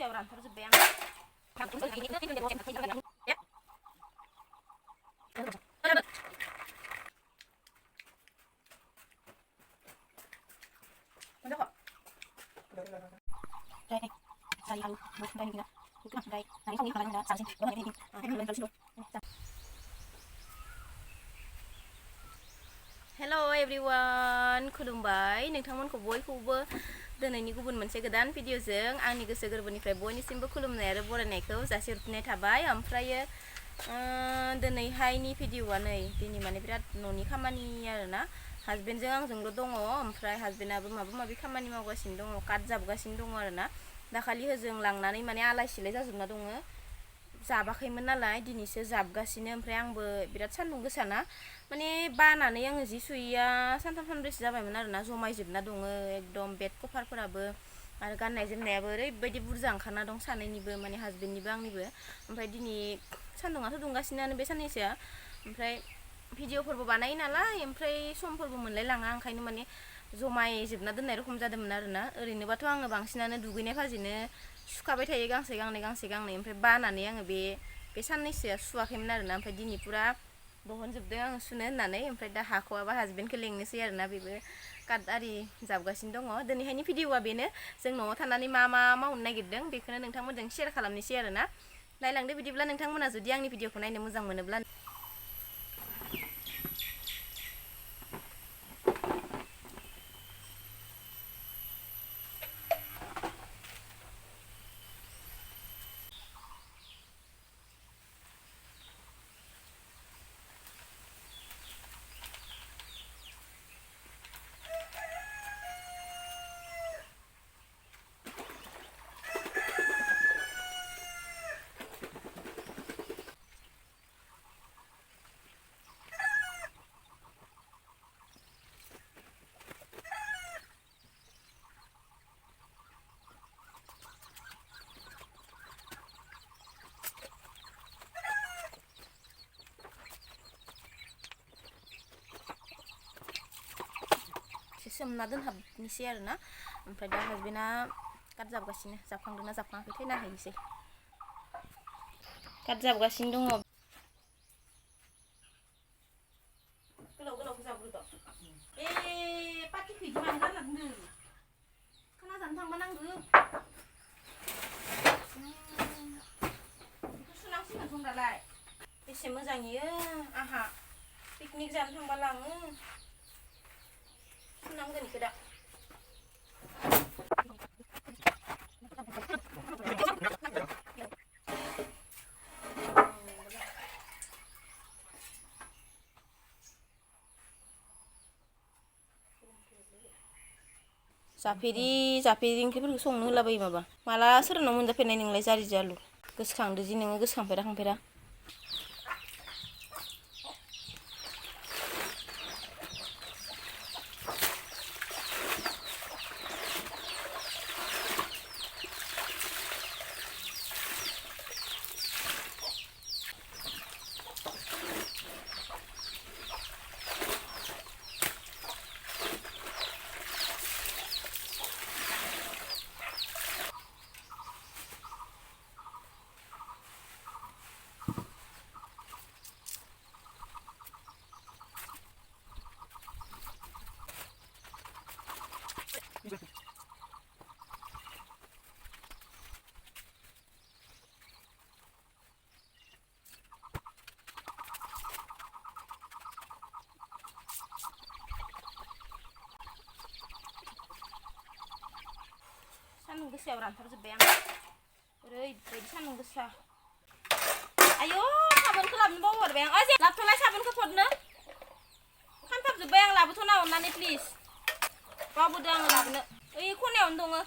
गोसायाव रानथारजोब्बाय आं हेल' एभरिवान खुलुमबाय नोंथांमोनखौ बयखौबो दिनैनि गुबुन मोनसे गोदान भिडिअजों आंनि गोसो गोरबोनिफ्राय बयनिसिमबो खुलुमनाय आरो बरायनायखौ जासिहरफिननाय थाबाय। ओमफ्रायो दिनैहायनि भिडिअआ दिनै माने बिराद न'नि खामानि आरोना हाजबेन्डजों आंजोंल' दङ। ओमफ्राय हाजबेन्डआबो माबा माबि खामानि मावगासिनो दङ, काट जाबगासिनो दङ आरोना। दाखालि होजों लांनानै माने आलाय सिलाय जाजोबना दङ, जाबाखैमोन नालाय दिनैसो जाबगासिनो। ओमफ्राय आंबो बिराद सान्दुं गोसाना माने बानानै आङो जि सुयैया सानथाम सानब्रैसो जाबायमोन आरोना, जमायजोबना दङ एकदम बेड कभारफोराबो आरो गाननाय जोमनायाबो ओरैबायदि बुरजा ओंखारना दं सानैनिबो, माने हाजबेन्डनिबो आंनिबो। ओमफ्राय दिनै सान्दुङाथ' दुंगासिनोआनो बे साननैसोआ, ओमफ्राय भिडिअफोरबो बानायो नालाय ओमफ्राय समफोरबो मोनलायलाङा, ओंखायनो माने जमायजोबना दोननाय रखम जादोंमोन आरोना। ओरैनोबाथ' आङो बांसिनानो दुगैनाय भाजिनो सुखाबाय थायो गांसे गांनै ओमफ्राय बानानै आङो बे साननैसोआ सुवाखैमोन आरोना। ओमफ्राय दिनै पुरा बहनजोबदों आङो सुनो होननानै। ओमफ्राय दा हाख'वाबा हाजबेन्डखौ लेंनोसै आरोना, बेबो काट आरि जाबगासिनो दङ। दिनैहायनि भिडिअआ बेनो, जों न'आव थानानै मा मावनो नागिरदों बेखौनो नोंथांमोनजों शेयार खालामनोसै आरोना। नायलांदो बिदिब्ला नोंथांमोना जुदि आंनि भिडिअखौ नायनो मोजां मोनोब्ला। सोमना दोनहाबनोसै आरोना। ओमफ्राय दा हाजबेन्डआ काट जाबगासिनो, जाबखांदोंना जाबखाङाखै नायहैनोसै। काट जाबगासिनो दङ। गोलाव गोलावखौ जाबग्रोद' ए पाटिखौ इदि मानो गारना दोनदों, खाना जानो थांबा नांगौ। बेखौ सुनांसिगोन जों दालाय, बेसे मोजां इयो आंहा पिकनिक जानो थांबा लाङो। सुनांगोन इखौ दा। जाफेरि ओंख्रिफोरखौ संनो होलाबायो माबा। माला सोरनाव मोनजाफेरनाय नोंलाय जारि जालु? गोसोखांदो जि नोङो गोसोखांफेरा। सान्दुं गोसायाव रानथारजोब्बाय आं, ओरैबायदि सान्दुं गोसा। आयौ साबोनखौ लाबोनो बावगारबाय आं। ओइ लाबथ'लाय साबोनखौ थरनो, खामथाबजोब्बाय आं, लाबोथ'ना अननानै प्लिज। बावबोदों आङो लाबोनो, ओइ खनायावनो दङ।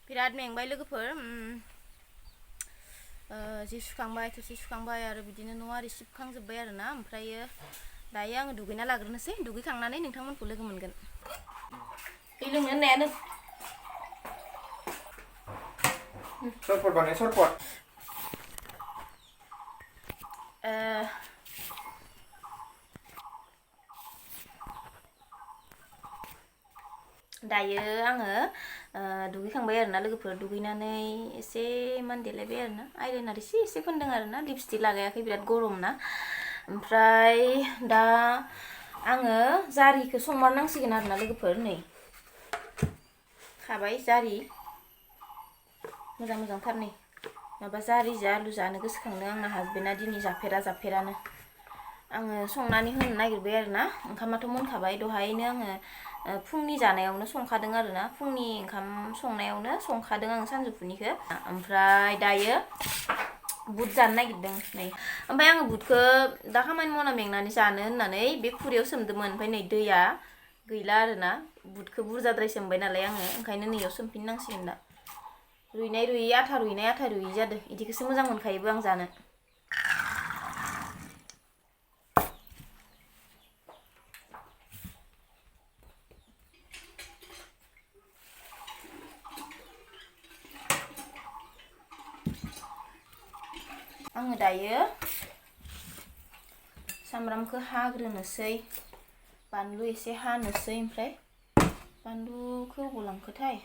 बिराद मेंबाय लोगोफोर, जि सुखांबाय, थोरसि सुखांबाय आरो बिदिनो न' आरि सिबखांजोब्बाय आरोना। ओमफ्रायो दायो आङो दुगैना लाग्रोनोसै, दुगैखांनानै नोंथांमोनखौ लोगो मोनगोन। दै लोंनो होननायानो सरपट बानाय सरपट दायो आङो दुगैखांबाय आरोना लोगोफोर दुगैनानै एसे मानदेलायबाय आरोना आइलाइनार एसे फोनदों आरोना लिपस्टिक लागायाखै बिराद गरम ना ओमफ्राय दा आङो जारिखौ संमारनांसिगोन आरोना लोगोफोर नै खाबाय जारि मोजांथार नै माबा जारिजों आलु जानो गोसोखांदों आंना हासबेन्डआ दिनै जाफेरानो आङो संनानै होनो नागिरबाय आरोना ओंखामाथ' मोनखाबाय दहायनो आङो फुंनि जानायावनो संखादों आरोना फुंनि ओंखाम संनायावनो संखादों आं सानजौफुनिखौ ओमफ्राय दायो बुट जानो नागिरदों नै ओमफ्राय आङो बुटखौ दा खामानि मावना मेंनानै जानो होननानै बे खुरैयाव सोमदोंमोन ओमफ्राय नै दैया गैला आरोना बुटखौ बुरजाद्राय सोमबाय नालाय आङो ओंखायनो नैयाव सोमफिननांसिगोन दा रुइनाय रुइयै आथा रुइयै जादों इदिखौसो मोजां मोनखायोबो आं जानो आङो दायो सामब्रामखौ हाग्रोनोसै बानलु एसे हानोसै ओमफ्राय बानलुखौ अबाव लांखोथाय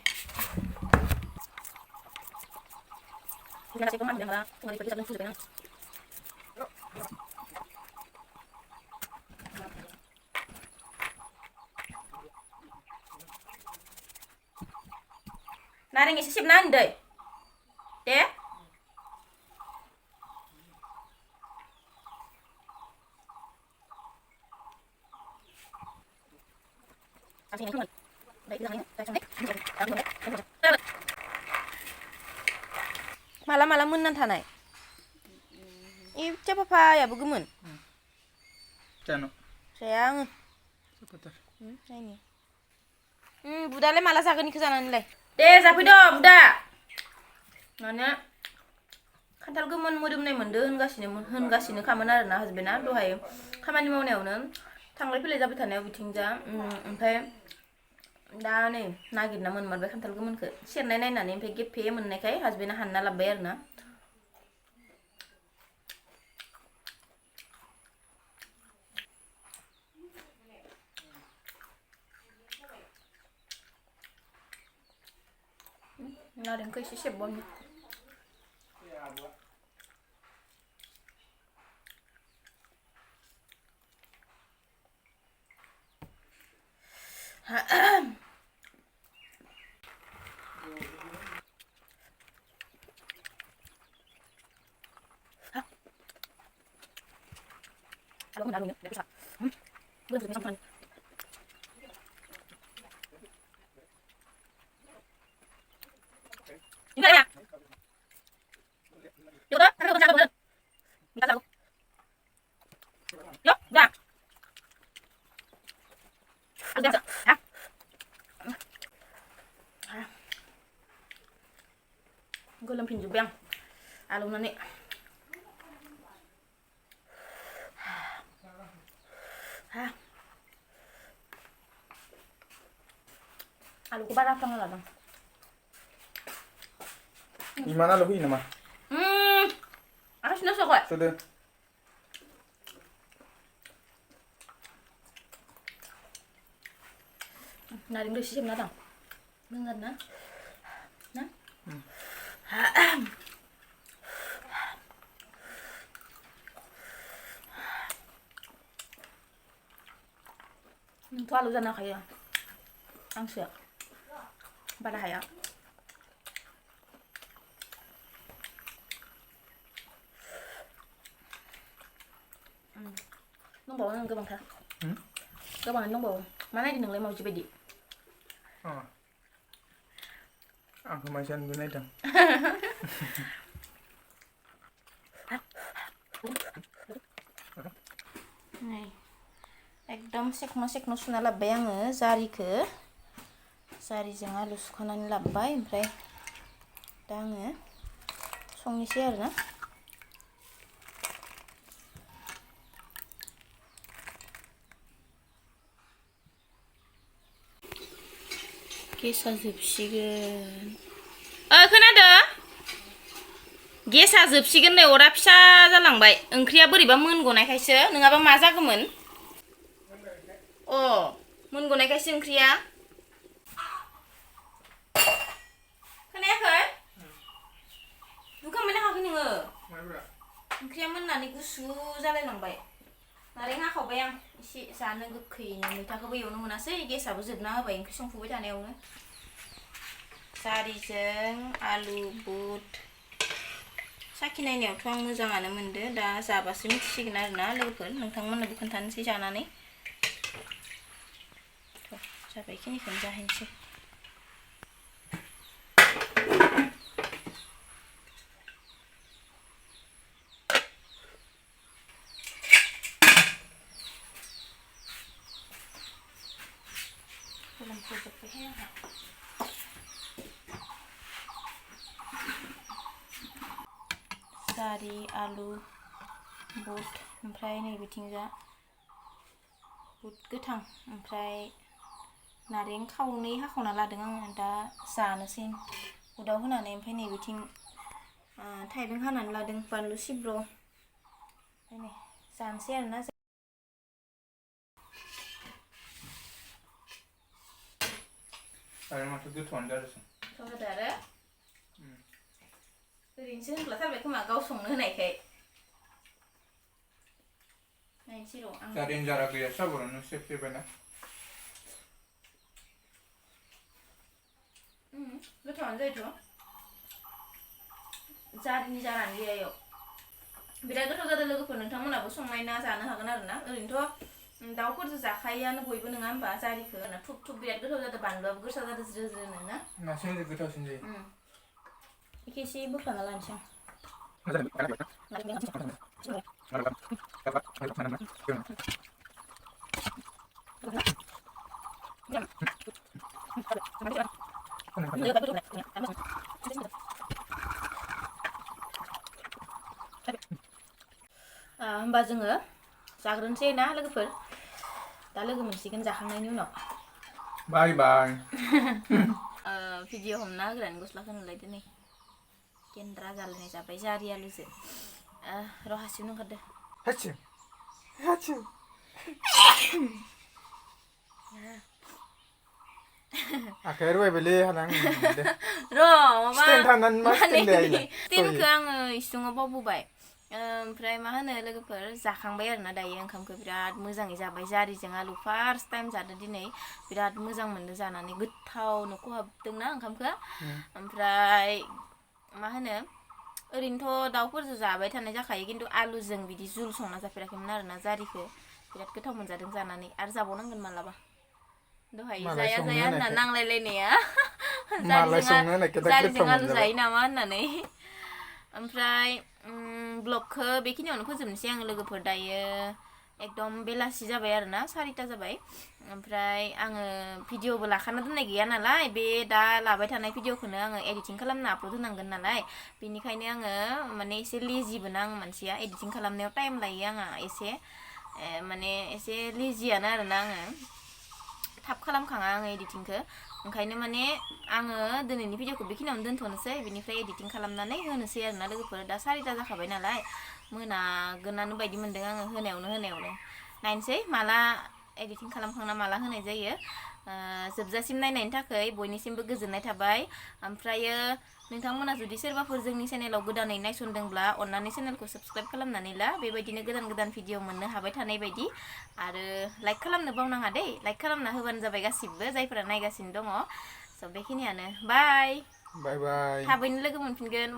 नारें एसे सेबना होनो दै दे माला मोननानै थानाय इबजा पापायाबो गोमोन जानो जाया आङो नायनि बुदालाय माला जागोन इखौ जानानैलाय दे जाफैद' बुदा माने खान्थाल गोमोन मोदोमनाय मोनदो होनगासिनोखामोन आरोना हासबेन्डआ दहाय खामानि मावनायावनो थांलाय फैलाय जाबाय थानायाव बिथिंजा ओमफ्राय दा नै नागिरना मोनमारबाय खान्थाल गोमोनखौ सेरनाय नायनानै ओमफ्राय गेफे मोननायखाय हासबेन्डआ हानना लाबोबाय आरोना नारेंखौ एसे सेबबावनि गोलोमफिनजोब्बाय आं आलौनानै आलुखौ बारा फ्रांना लादों इमान आलु होयो नामा आखाय सुना सुवाखै सुदो नारें रोसि सेबना दं मोजां ना नोंथ' आलु जानो हाखायो आंसो बारा हाया दंबावो नों गोबांथार गोबाङानो दंबावो मा नायदों नोंलाय मावजि बायदि आंखौ मानसियानो नायदों नै एकदम सेखन' सुना लाबोबाय आङो जारिजों आलु सुखानानै लाबोबाय ओमफ्राय दा आङो संनोसै आरोना गेसा जोबसिगोन खोनादों गेसा जोबसिगोन नै अरा फिसा जालांबाय ओंख्रिया बोरैबा मोनगनायखायसो नङाबा मा जागौमोन अ मोनगनायखायसो ओंख्रिया खोनायाखै दुखांबाय नाखाखै नोङो ओंख्रिया मोननानै गुसु जालायलांबाय नारें हाखावबाय आं एसे जानो गोखैनो मैथाखौबो एवनो मोनासै गेसाबो जोबना होबाय ओंख्रि संफुबाय थानायावनो जारिजों आलु बुट साखि नायनायावथ' आं मोजाङानो मोनदो दा जाबासो मिथिसिगोन आरोना लोगोफोर नोंथांमोननोबो खोन्थानोसै जानानै जाबाय खिनिखौनो जाहैनोसै जारि आलु बुट ओमफ्राय नै बिथिंजा बुट गोथां ओमफ्राय नारें खावनै हाखावना लादों आङो दा जानोसै बुटआव होनानै ओमफ्राय नै बिथिं थाइबें हानानै लादों बानलु सिब्र ओमफ्राय नै जानोसै आरोना आरो माथो गोथावानो जादोंसै गोथाव जादों आरो ओरैनोसो होनब्लाथारबाय खोमा गाव संनो होनायखाय नायनोसै र' आं जारें जारा गैया साबरानो सेबसेबायना गोथावानो जायोथ' जारिनि जारानो गैया इयाव बिराद गोथाव जादों लोगोफोर नोंथांमोनाबो संनायना जानो हागोन आरोना ओरैनोथ' दाउफोरजों जाखायोआनो बयबो नङा होमबा जारिखौ थुब थुब बिराद गोथाव जादों बानलुआबो गोसा जादों ज्रो ज्रोनो ना नासिं गोथावसिन जायो बेखौ एसे बोखाना लानोसै आं होमबा जोङो जाग्रोनोसै ना लोगोफोर दा लोगो मोनसिगोन जाखांनायनि उनाव बाय बाय भिडिअ हमना होग्रानि गस्लाखौ नुलायदो नै गेन्द्रा जालायनाय जाबाय जारि आलुजों र' हासिबनो ओंखारदो आखाइ रुवायबायलै हालां र' माबा स्टेनखौ आङो इसिङाव बावबोबाय ओमफ्राय मा होनो लोगोफोर जाखांबाय आरोना दायो ओंखामखौ बिराद मोजाङै जाबाय जारिजों आलु फार्स्ट टाइम जादो दिनै बिराद मोजां मोनदों जानानै गोथावनो खहाबदोंना ओंखामखौ ओमफ्राय मा होनो ओरैनोथ' दाउफोरजों जाबाय थानाय जाखायो खिन्थु आलुजों बिदि जुल संना जाफेराखैमोन आरोना जारिखौ बिराद गोथाव मोनजादों जानानै आरो जाबावनांगोन मालाबा दहाय जाया जाया होनना नांलायलायनाया जारिजों आलु जायो नामा होननानै ओमफ्राय ब्लगखौ बेखिनियावनो फोजोबनोसै आङो लोगोफोर दायो एकदम बेलासि जाबाय आरोना 4टा जाबाय ओमफ्राय आङो भिडिअबो लाखाना दोननाय गैया नालाय बे दा लाबाय थानाय भिडिअखौनो आङो एडिटिं खालामना आपल'ड होनांगोन नालाय बेनिखायनो आङो माने एसे लेजिबो ना आं मानसिया एडिटिं खालामनायाव टाइम लायो आंहा एसे माने एसे लेजियानो आरोना आङो थाब खालामखाङा आङो एडिटिंखौ ओंखायनो माने आङो दिनैनि भिडिअखौ बेखिनियावनो दोनथ'नोसै बिनिफ्राय एडिटिं खालामनानै होनोसै आरोना लोगोफोर दा 4टा जाखाबाय नालाय मोनागोनानो बायदि मोनदों आङो होनायावनो नायनोसै माला एडिटिं खालामखांना माला होनाय जायो जोबजासिम नायनायनि थाखाय बयनिसिमबो गोजोननाय थाबाय ओमफ्रायो नोंथांमोना जुदि सोरबाफोर जोंनि चेनेलाव गोदानै नायसनदोंब्ला अन्नानै चेनेलखौ साबस्क्राइब खालामनानै ला बेबायदिनो गोदान भिडिअ मोननो हाबाय थानाय बायदि आरो लाइक खालामनो बावनाङा दे लाइक खालामना होबानो जाबाय गासिबो जायफोरा नायगासिनो दङ स' बेखिनियानो बाय बाय बाय थाबैनो लोगो मोनफिनगोन